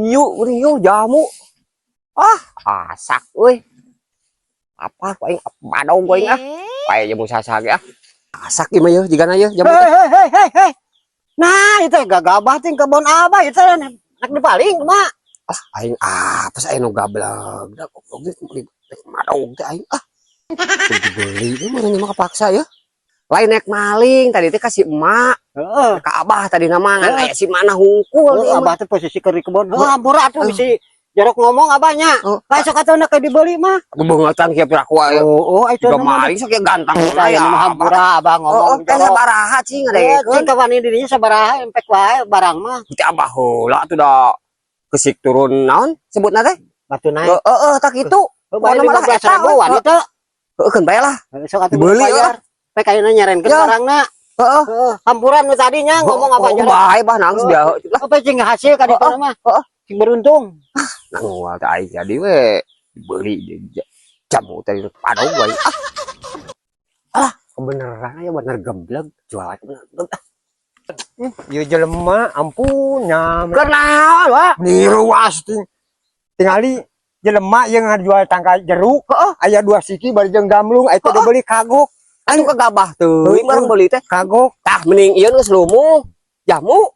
Yuk, geuning yo jamu. Ah, asak euy. Apa ku aing badog ku aing ah. Pae jamu sasa ge ah. Asak ieu mah yeuh jigana yeuh jamu teh. Hei, hei, hei, hei. Nah, itu gagabah ting kebon abah itu nak dipaling mah. Ah, aing apa sih aing nu gableg da goblok ge meuli madog teh aing ah. Dibeli ieu mah mah kepaksa ya. Lain naik maling tadi teh kasih emak. Ka abah tadi nama ngan aya si mana hungkul. Heeh, abah teh posisi keur di kebon. Heuh, hampura atuh bisi jorok ngomong abahnya. Oh. Lah, sok atuh nak dibeli mah. Bebeungeutan kieu piraku aya. Oh, itu Juga maling sok ya ganteng. Saya mah hampura abah ngomong Oh, teh jorok. Sabaraha cing Eh, ngadengekeun? Cing kawani dirinya sabaraha empek wae barang mah. Teh abah heula tuh da kesik turun naon sebutna teh? Batu naik. Heeh, heeh, tak kitu. Oh, bayar Pokona mah lah 15 eta, ribuan we. itu. Heeh, keun bae lah. Sok atuh Dibeli, bayar. Pek ayeuna nyarenkeun barangna. Heeh. Heeh, hampuran nu tadinya ngomong apa Oh, jorok. bae bah nangis dia lah. Apa cing hasil ka ditu mah? Heeh. Cing beruntung. Nang teh aing jadi we dibeli jamu teh padong wae. Ah. Alah, kebeneran ya bener geblek jualan bener geblek. Ah. Ieu jelema ampun nya. Kenaon, Wak? Niruas ting. Tingali jelema yang ngajual tangkal jeruk. Aya dua siki bari jeung gamlung eta dibeli kagok. Anu kegabah teuing barang beuli teh. Kagok. Tah mending ieu geus lumuh. Jamu.